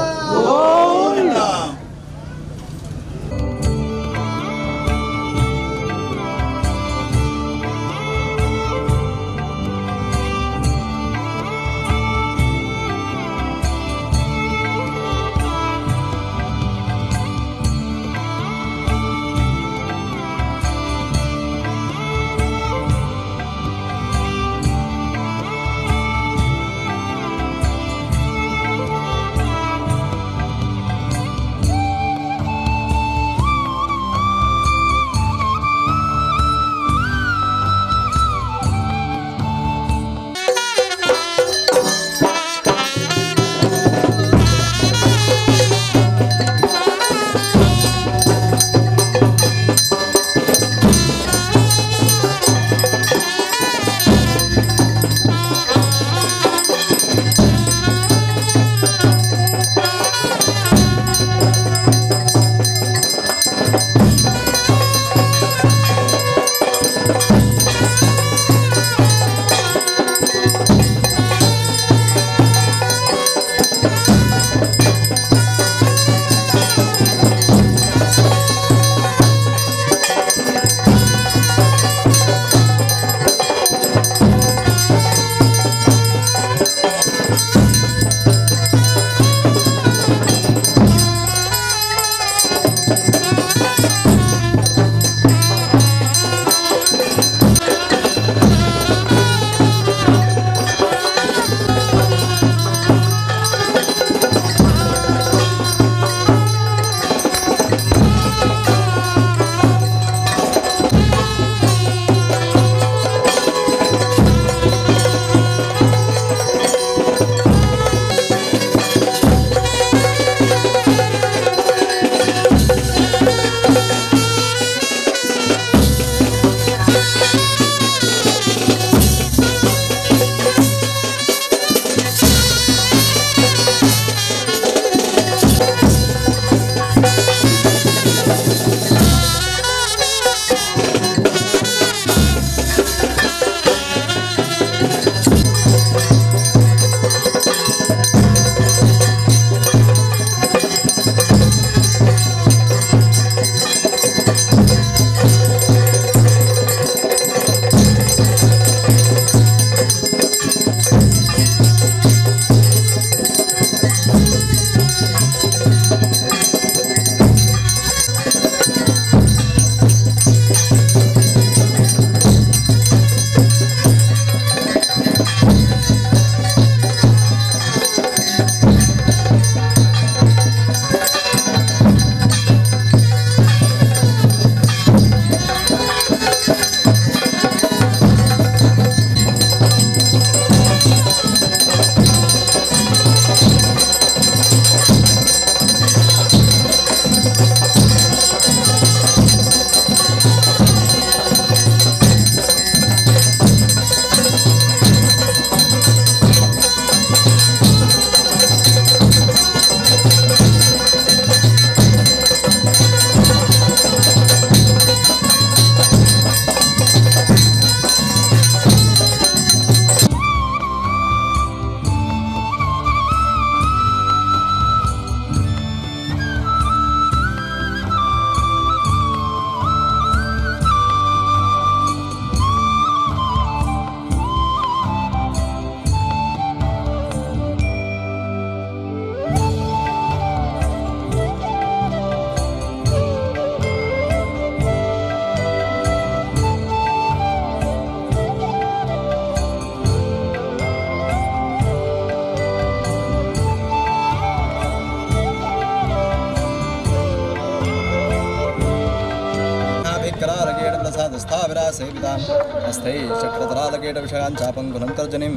ಸ್ಥಾವಿರಾಸೇವಿತಾಂ ಹಸ್ತೈ ಚಕ್ರತರಾಲಕೇಟವಿಷಯಾಂ ಚಾಪಂಕುಲಂ ತರ್ಜನಿಂ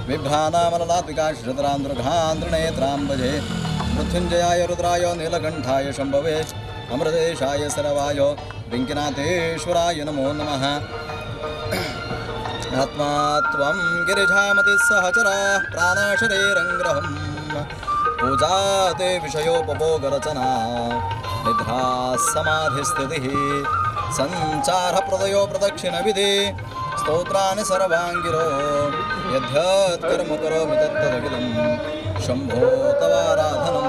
ಬಿಭ್ರಾನಾಮಲಲಾತ್ವಿಕಾಂ ಶ್ರುತರಾಂ ದುರ್ಘಾಂದ್ರಣೇತ್ರಾಂ ಭಜೆ ಮೃತ್ಯುಂಜಯಾಯ ರುದ್ರಾಯ ನೀಲಕಂಠಾಯ ಶಂಭವೇ ಅಮೃತೇಶಾಯ ಶರವಾಯ ವೆಂಕಿನಾಥೇಶ್ವರಾಯ ನಮೋ ನಮಃ. ಆತ್ಮಾ ತ್ವಂ ಗಿರಿಜಾಮತಿ ಸಹಚರ ಪ್ರಾಣಶರೀರಂಗ್ರಹಂ ಪೂಜಾ ते ವಿಷಯೋಪಭೋಗರಚನಾ ನಿದ್ರಾ ಸಮಾಧಿಸ್ಥಿತಿಃ ಸಂಚಾರಪ್ರದಯೋ ಪ್ರದಕ್ಷಿಣವಿಧಿ ಸ್ತೋತ್ರಾಣಿ ಸರ್ವಾಂಗಿರೋ ಯದ್ಯತ್ ಕರ್ಮ ಕರೋಮಿ ತತ್ತದಖಿಲಂ ಶಂಭೋ ತವಾರಾಧನಂ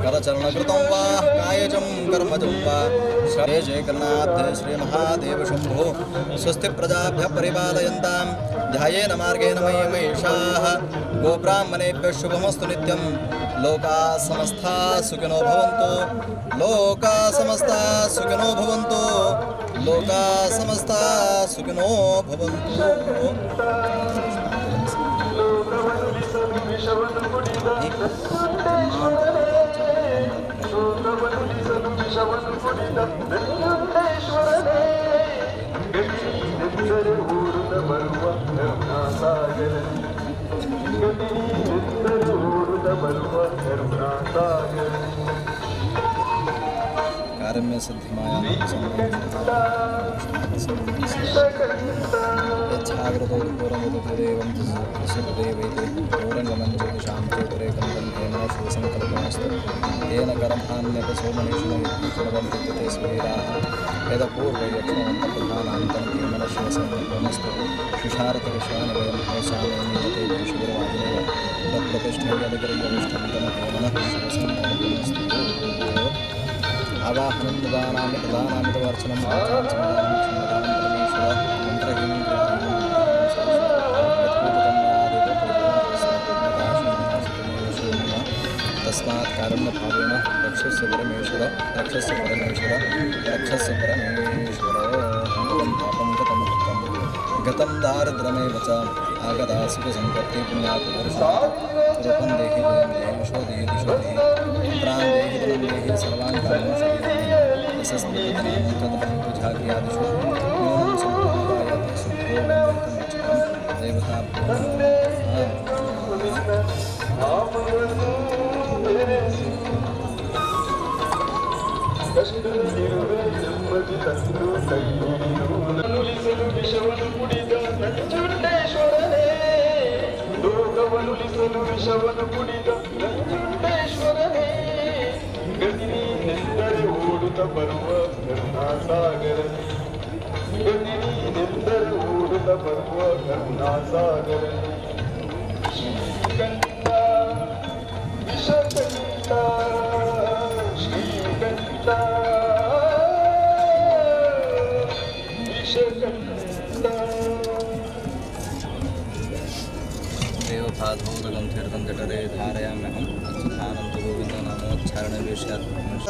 करचरणकृतं वा कायजं कर्मजं वा श्री जयकर्णाब्धे श्रीमहादेव शम्भो स्वस्ति प्रजाभ्यः परिपालयन्तां ध्यायेन मार्गेण मयि मयिषाः गोब्राह्मणेभ्यः शुभमस्तु नित्यं. लोका समस्ता सुखिनो भवन्तु, लोका समस्ता सुखिनो भवन्तु, लोका समस्ता सुखिनो भवन्तु. कार्य सिद्धिमाया तेन करभान्यपसोमनेषु स्वीराः यदपूर्वयक्षणवन्तप्रधानान्तं हेमनशिवसङ्कल्पमस्तु शिशारतविश्वानि वयं हंसामेव तत्प्रतिष्ठयदगिरियविष्ठं तम हेमनः शिवसङ्कल्पमस्तु. आवाहनं ददानामि प्रदानामि तवार्चनं परमेश्वर मन्त्रहीनं तस्मात् कारुण्यभावेन रक्षस्य परमेश्वर रक्षस्य परमेश्वर रक्षस्य परमेश्वर. गतं पापं गतं दुःखं गतं दारिद्र्यमेव च आगता सुखसम्पत्ति पुण्यात्वर्षात् रूपं देहि जयं देहि विशो देहि दिशो देहि पुत्रान् देहि धनं देहि सर्वान् कामान् पूजाक्रियादिषु न्यूनं सम्पूर्णतायते शुद्धो वन्दितुं देवताभ्यो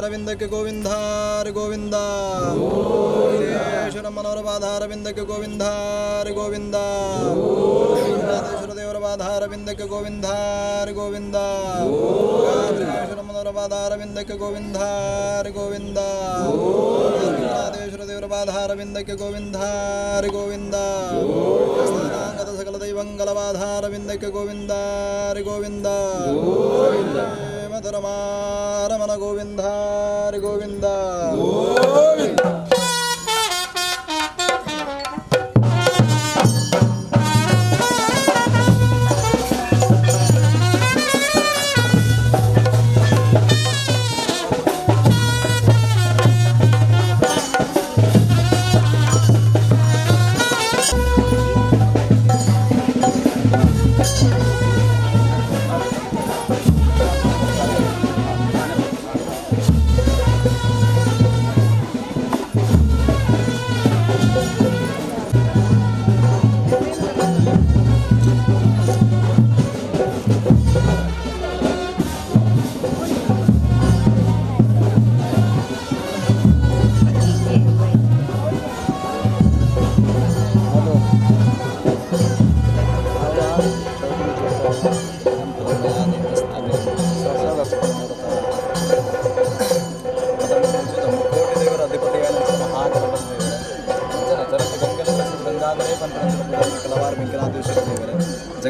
अरविंदके गोविंद हरे गोविंद, मनोरवाधारविंदके गोविंद हरे गोविंद, देवरवाधारविंदके गोविंद हरे गोविंद, मनोरवाधारविंदके गोविंद हरे गोविंद, देवरवाधारविंदके गोविंद हरे गोविंद, सकल दैवंगलवाधारविंदके गोविंद हरे गोविंद, मधुरमारमण गोविंद हरे गोविंद.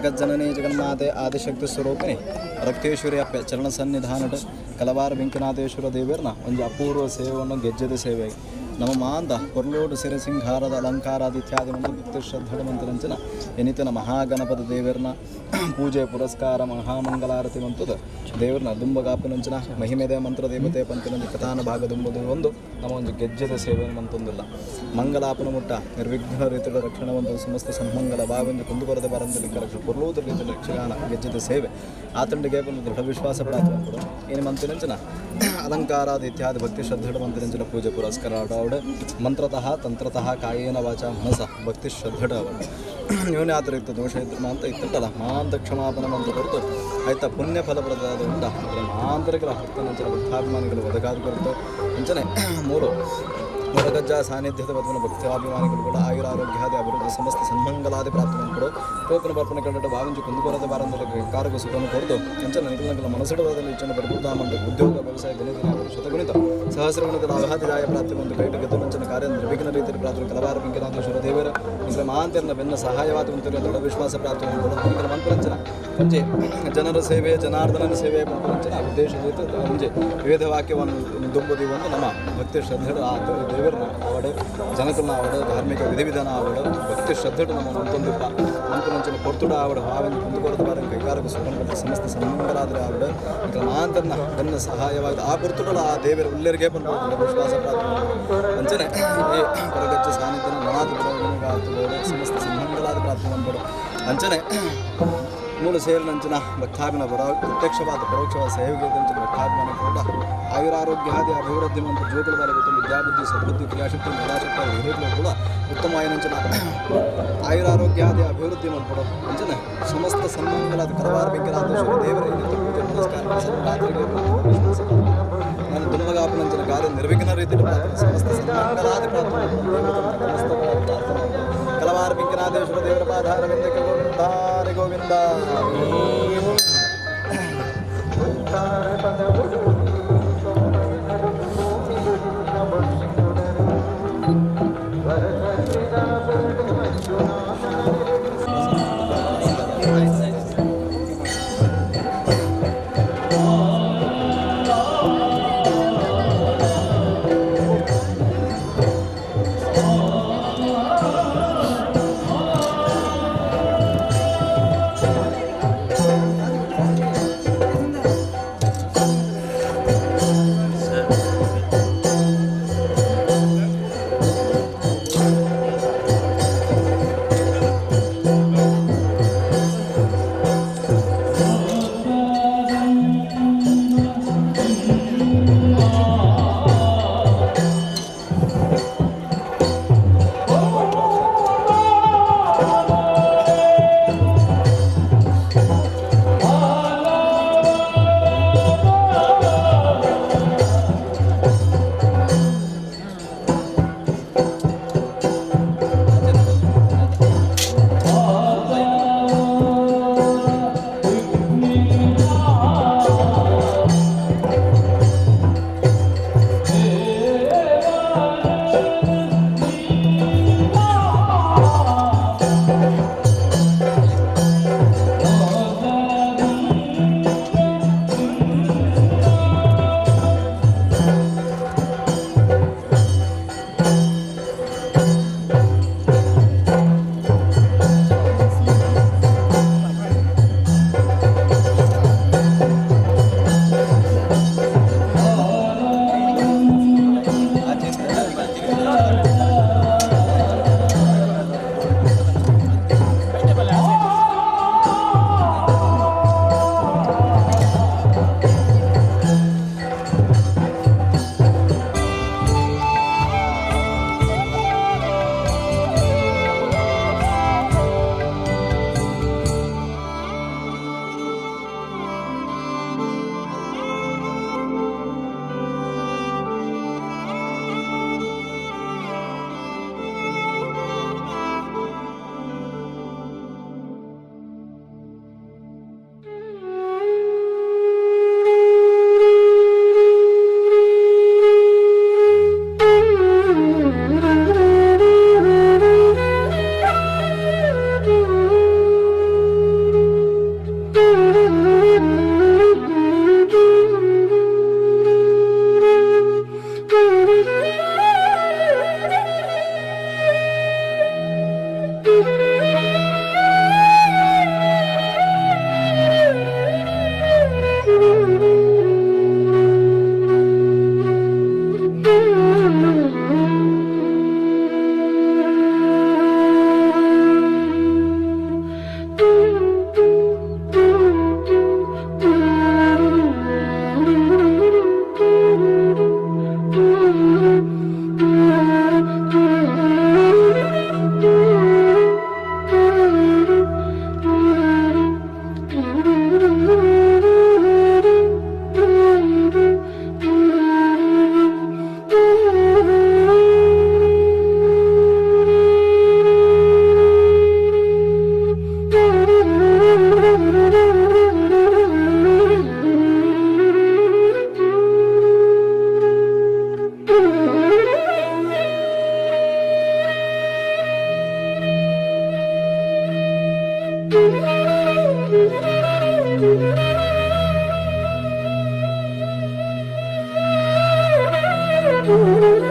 ಜಗಜ್ಜನನಿ ಜಗನ್ಮಾತೆ ಆದಿಶಕ್ತಿ ಸ್ವರೂಪಿಣಿ ರಕ್ತೇಶ್ವರಿ ಅಪ್ಪೆ ಚರಣ ಸನ್ನಿಧಾನದ ಕಲವಾರ ವೆಂಕನಾಥೇಶ್ವರ ದೇವರನ ಒಂದು ಅಪೂರ್ವ ಸೇವೆಯನ್ನು ಗೆಜ್ಜೆದ ಸೇವೆ ನಮ್ಮ ಮಾಂದ ಕೊರ್ಲೋಡು ಸಿರೆ ಸಿಂಹಾರದ ಅಲಂಕಾರಾದಿ ಇತ್ಯಾದಿ ಒಂದು ಭಕ್ತಿ ಶ್ರದ್ಧೆ ಮಂತ್ರರಂಚನ ಎನಿತನ ಮಹಾಗಣಪತಿ ದೇವರನ ಪೂಜೆ ಪುರಸ್ಕಾರ ಮಹಾಮಂಗಲಾರತಿ ಮಂತದ ದೇವರನ ದುಂಬಗಾಪಿನಂಚನ ಮಹಿಮೆದ ಮಂತ್ರ ದೇವತೆ ಪಂತಿನ ಕಥಾನ ಭಾಗ ದುಂಬದು ಒಂದು ನಮ್ಮ ಒಂದು ಗೆಜ್ಜೆದ ಸೇವೆಯನ್ನು ಮಂತೊಂದಿಲ್ಲ ಮಂಗಲಾಪನ ಮುಟ್ಟ ನಿರ್ವಿಘ್ನ ರೀತಿಯ ರಕ್ಷಣೆ ಒಂದು ಸಮಸ್ತ ಸನ್ಮಂಗಲ ಭಾವಂದು ಕುಂದುಕೊರದ ಬಾರಂದಲ್ಲಿ ಕರಕ್ಷ ಕೊರ್ಲೂದ ರೀತಿಯ ಯಕ್ಷಗಾನ ಗೆಜ್ಜೆದ ಸೇವೆ ಆತಂಡಿಗೆ ಒಂದು ದೃಢ ವಿಶ್ವಾಸ ಪ್ರಾಪ್ತ ಏನು ಮಂತಿನಂಚನ ಅಲಂಕಾರಾದಿ ಇತ್ಯಾದಿ ಭಕ್ತಿ ಶ್ರದ್ಧೆ ಮಂತಿನಂಚನ ಪೂಜೆ ಪುರಸ್ಕಾರ ಅವಡು ಮಂತ್ರತಃ ತಂತ್ರತಃ ಕಾಯೇನ ವಾಚ ಮನಸ ಭಕ್ತಿ ಶ್ರದ್ಧೆ ಅವಡು ಇವನೇ ಆ ಥರ ಇತ್ತು ದೋಷ ಇತ್ತು ಮಾಂತ ಇತ್ತಲ್ಲ ಮಾಂತ ಕ್ಷಮಾಪನ ಅಂತ ಕೊರತು ಆಯ್ತಾ ಪುಣ್ಯ ಫಲಪ್ರದಾದ ಉಂಟ ಅದರ ಮಾಂತರಿಕರ ಭಕ್ತನಂಚನ ಭಕ್ತಾಭಿಮಾನಿಗಳು ಒದಗಾದ ಕೊರತು ಅಂಚನೆ ಮೂರು ಮೊರಗಜ್ಜ ಸಾನ್ನಿಧ್ಯದ ಬದುಕನ ಭಕ್ತಾಭಿಮಾನಿಗಳು ಕೂಡ ಆಯುರ ಆರೋಗ್ಯಾದಿ ಅಭಿವೃದ್ಧಿ ಸಮಸ್ತ ಸನ್ಮಂಗಲಾದಿ ಪ್ರಾಪ್ತವನ್ನು ಕೊಡು ಟೋಕನ ಬರ್ಪಣೆ ಕಂಡ ಬಾವಿಂಚು ಕುಂದುಕೊರದ ಬಾರಂದಲ್ಲಿ ಕಾರಗ ಸುಖವನ್ನು ಕೊರತು ಅಂಚನೆ ನಿಖಲ ಮನಸ್ಸಿಡವಾದಲ್ಲಿ ಇಚ್ಚನ ಬರ್ಬುದಾಮಂಡ ಉದ್ಯೋಗ ವ್ಯವಸಾಯ ದಿನ ದಿನ ಶತಗುಣಿತ ಸಹಸ್ರಗುಣಿತ ಲಾಭಾದಿದಾಯ ಪ್ರಾಪ್ತಿ ಒಂದು ಕೈಟ ಗೆದ್ದು ಕಾರ್ಯ ನಿರ್ವಿಘ್ನ ರೀತಿಯಲ್ಲಿ ಪ್ರಾಪ್ತಿ ಕಲವಾರ ವೆಂಕನಾಥೇಶ್ವರ ದೇವರ ನಿಖಲ ಮಹಾಂತರನ ಬೆನ್ನ ಸಹಾಯವಾದ ಉಂಟು ದೃಢ ವಿಶ್ವಾಸ ಪ್ರಾಪ್ತಿ ನಿಖಲ ಮಂತ್ರರಂಚನ ಮುಂಚೆ ಜನರ ಸೇವೆ ಜನಾರ್ದನನ ಸೇವೆ ಮಂತ್ರರಂಚನ ಉದ್ದೇಶ ಮುಂಚೆ ವೇದ ವಾಕ್ಯವನ್ನು ದುಂಬುದಿ ಒಂದು ನಮ್ಮ ಭಕ್ತಿ ಶ್ರದ್ಧೆ ಆ ದೇವರನ್ನ ಆವಡೆ ಜನಕಲ್ನ ಆವಡೆ ಧಾರ್ಮಿಕ ವಿಧಿವಿಧಾನ ಆವಡೆ ಭಕ್ತಿ ಶ್ರದ್ಧೆ ನಮ್ಮ ಮಂತೊಂದಿಪ್ಪ ಮಂತ್ರರಂಚನ ಕೊರ್ತುಡ ಆವಡೆ ಹಾವೆಂದು ಕುಂದುಕೊರದ ಬಾರ ಕೈಗಾರಕ ಸುಖನ ಸಮಸ್ತ ಸನ್ಮಂಗಲಾದರೆ ಆವಡೆ ನಿಖಲ ಮಹಾಂತರನ ಬೆನ್ನ ಸಹಾಯವಾದ ಆ ಪುರ್ತುಗಳ ಆ ದೇವರ ಉಲ್ಲರಿಗೆ ಬಂದು ವಿಶ್ವಾಸ ಪ್ರಾಪ್ತಿ ಅಂಚನೆ ಈ ಕೊರಗಜ್ಜ ಸಾನ್ನಿಧ್ಯ ನನಾದ ಸಮಸ್ತ ಸನ್ಮಂಗಲಾದ ಪ್ರಾಪ್ತಿ ಬಂದ್ಬಿಡು ಅಂಚನೆ ಮೂಲ ಸೇರಿನಂಚಿನ ಭಕ್ತಾಭಿನ ಪರ ಪ್ರತ್ಯಕ್ಷವಾದ ಪರೋಕ್ಷವಾದ ಸೇವೆಗೆ ಭಕ್ತಾಭಿಮಾನ ಕೂಡ ಆಯುರಾರೋಗ್ಯಾದಿ ಅಭಿವೃದ್ಧಿ ಮತ್ತು ಜೋಗುಲ ಬಾರ ವಿದ್ಯಾಬುದ್ಧಿ ಸದ್ಬುದ್ಧಿ ಕ್ರಿಯಾಶಕ್ತಿ ಮೇಧಾಶಕ್ತಿ ಹಿರಿಯರು ಕೂಡ ಉತ್ತಮವಾಯಿನಂಚಿನ ಆಯುರಾರೋಗ್ಯಾದಿ ಅಭಿವೃದ್ಧಿ ಮಾಡ್ಕೊಡು ಅಂಚನೆ ಸಮಸ್ತ ಸನ್ಮಂಗಲಾದ ಕರವಾರ ಬೆಂಕನಾಥೇಶ್ವರ ದೇವರ ಏನಿತ್ತು ಪೂಜೆ ಪುರಸ್ಕಾರ ರಾತ್ರಿಗೆ ವಿಶ್ವಾಸ ನಾನು ದುಂಬಗಾಪನಂಚಿನ ಕಾರ್ಯ ನಿರ್ವಿಘ್ನ ರೀತಿಯಲ್ಲಿ ಪ್ರಾರ್ಥನೆ ಸಮಸ್ತ ಸನ್ಮಂಗಲಾದಿ ಪ್ರಾರ್ಥನೆ ಸಮಸ್ತ ಪ್ರಾರ್ಥನೆ ಕಲವಾರ ಬೆಂಕನಾಥೇಶ್ವರ ದೇವರ ಪಾದಾರ ಗೋವಿಂದ ಹರಿ ಗೋವಿಂದ. Thank you.